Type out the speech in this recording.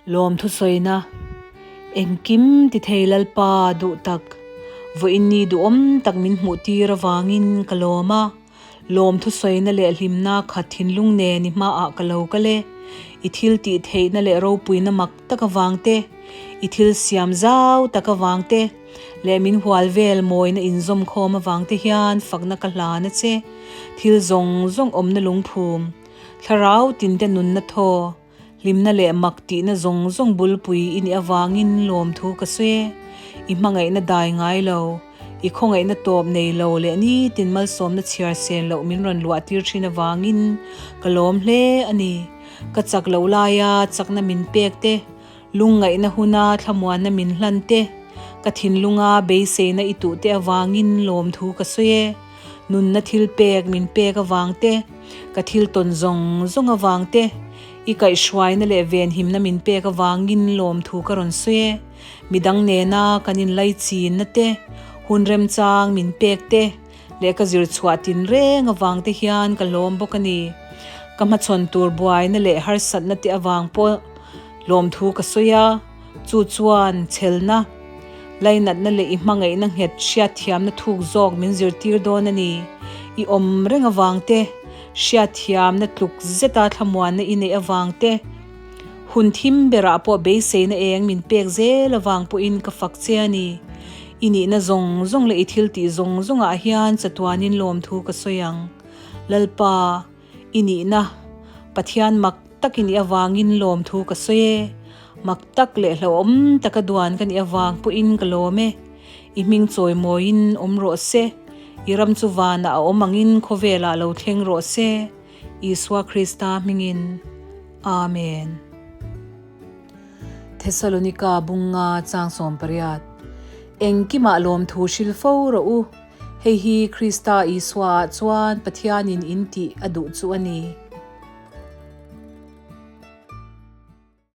Lawmthu sawina, Engkim ti thei Lalpa duh tak, vawiin ni duhawm tak min hmuh tir avangin ka lawm a. Lawmthu sawina leh hlimna khat thinlung nen i hmaah ka lo kal e. I thil tih theihna leh ropuina mak tak avang te, i thil siam zau tak avang te, leh min hual vel mawina inzawmkhawm avang te hian fakna ka hlan a che. Thil zawng zawng awmna lungphum, thlarau tinte nunna thaw, Hlimna leh mak tihna zawng zawng bulpui i nih avangin lawmthu ka sawi e. I hmangaihna dai ngai lo, i khawngaihna tawp nei lo leh nitin malsawmna chhiar sen loh min rawn luah tir thin avangin ka lawm hle a ni. Ka chak loh laia chakna min pek te, lungngaihna huna thlamuanna min hlan te, ka thinlunga beiseina i tuh te avangin lawmthu ka sawi e. Nunna thil pek min pek avang te, ka thil tawn zawng zawng avang te, i kaihhruaina leh venhimna min pek avangin lawmthu ka rawn sawi e. Midang nena kan inlaichinna te, hun remchang min pek te, leh ka zir chhuah tinreng avang te hian ka lawm bawk a ni. Ka hmachhawn tur buaina leh harsatna te avang pawh lawmthu ka sawi a. Chu chuan chhelna, lainatna leh i hmangaihna nghet hriatthiamna thuk zawk min zirtir dawn a ni. I awm reng avang te, hriatthiamna tluk zeta thlamuanna i neih avang te, hun thim berah pawh beiseina eng min pek zel avang pawhin ka fak che a ni. I nihna zawng zawng leh i thiltih zawng zawngah hian chatuanin lawmthu ka sawi ang. Lalpa, I nihna, Pathian mak tak i nih avangin lawmthu ka sawi e. Mak tak leh hlauhawm taka duan ka nih avang pawhin ka lawm e. I hming chawimawiin awm rawh se. I ram chu vanah a awm angin khawvelah lo thleng rawh se. Isua Krista hmingin. Amen. Thesalonika bunga chang 18 Engkimah lawmthu hril fo rawh u. Hei hi Krista Isuaah chuan Pathianin in tih a duh chu a ni.